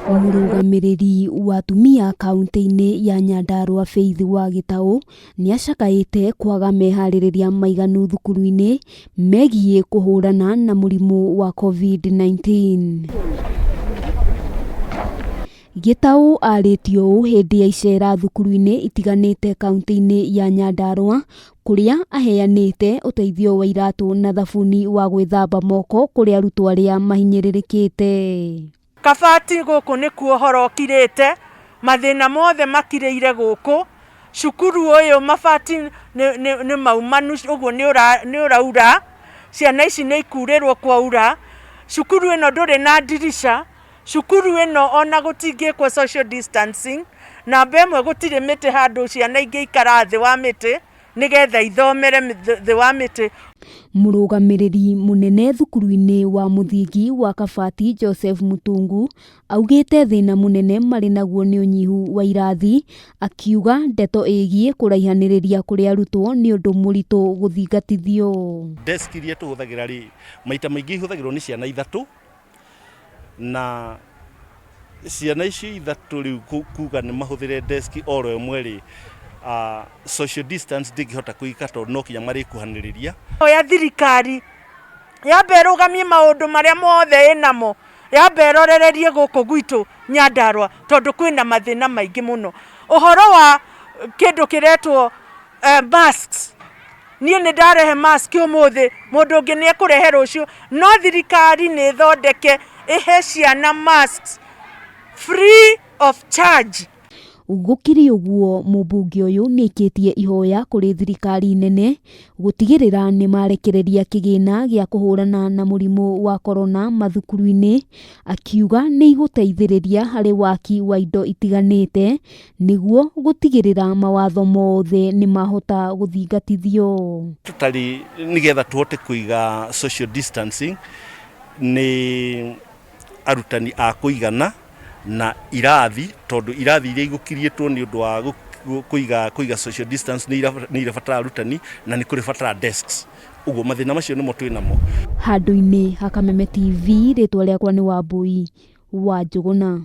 Mũrũgamĩrĩri wa atumia kaunti-inĩ ya Nyandarua Faith wa Gĩtaũ nĩacakaĩte kwaga meharĩrĩria maiganu thukuru-inĩ megiĩ kũhũrana na mũrimũ wa COVID-19. Gĩtaũ arĩtie ũũ hĩndĩ ya icera thukuru-inĩ itiganĩte kaunti-inĩ ya Nyandarua kũrĩa aheanĩte ũteithio wa iratũ na thabuni wa gwĩthamba moko kũrĩ arutwo arĩa mahinyĩrĩrĩkĩte. Kabati gũkũ nĩkuo ũhoro ũkirĩte, mathĩna mothe makirĩire gũkũ, cukuru ũyũ mabati nĩ maumanu ũguo nĩ ũraura, ciana ici nĩ ikurĩrwo kwaura, cukuru ĩno ndũrĩ na ndirica, cukuru ĩno ona gũtingĩkwo social distancing, namba ĩmwe gũtirĩ mĩtĩ handũ ciana ingĩikara thĩ wa mĩtĩ, nĩgetha ithomere thĩ wa mĩtĩ. Mũrũgamĩrĩri mũnene thukuru-inĩ wa mũthingi wa Kabati Joseph Mutungu augĩte thĩna mũnene marĩ naguo nĩ ũnyihu wa irathi, akiuga ndeto ĩgiĩ kũraihanĩrĩria kũrĩ arutwo nĩ ũndũ mũritũ gũthingatithio. Desk iria tũhũthagĩra rĩ, maita maingĩ ihũthagĩrwo nĩ ciana ithatũ, na ciana icio ithatũ rĩu kuga nĩ mahũthĩre desk oro ĩmwe rĩ, social distance ndĩngĩhota kũigĩka tondũ no kinya marĩkuhanĩrĩria. Hoya thirikari yambe ĩrũgamie maũndũ marĩa mothe ĩnamo, yambe ĩrorererie gũkũ gwitũ Nyandarua tondũ kwĩna mathĩna maingĩ mũno. Ũhoro wa kĩndũ kĩretwo masks, niĩ nĩ ndarehe mask ũmũthĩ, mũndũ ũngĩ nĩ ekũrehe rũciũ, no thirikari nĩ ĩthondeke ĩhe ciana masks free of charge. Gũkĩrĩ ũguo, mũmbunge ũyũ nĩaikĩtie ihoya kũrĩ thirikari nene gũtigĩrĩra nĩmarekereria kĩgĩna gĩa kũhũrana na mũrimũ wa korona mathukuru-inĩ, akiuga nĩ igũteithĩrĩria harĩ waki wa indo itiganĩte nĩguo gũtigĩrĩra mawatho mothe nĩmahota gũthingatithio. Tũtarĩ nĩgetha tũhote kũiga social distancing nĩ arutani a kũigana na irathi, tondũ irathi iria igũkiriĩtwo nĩ ũndũ wa kũiga kũiga social distance nĩ irabatara arutani na nĩ kũrĩbatara desks. Ũguo mathĩna macio nĩmo twĩ namo. Handũ-inĩ ha Kameme TV, rĩtwa rĩakwa nĩ Wambui wa Njũgũna.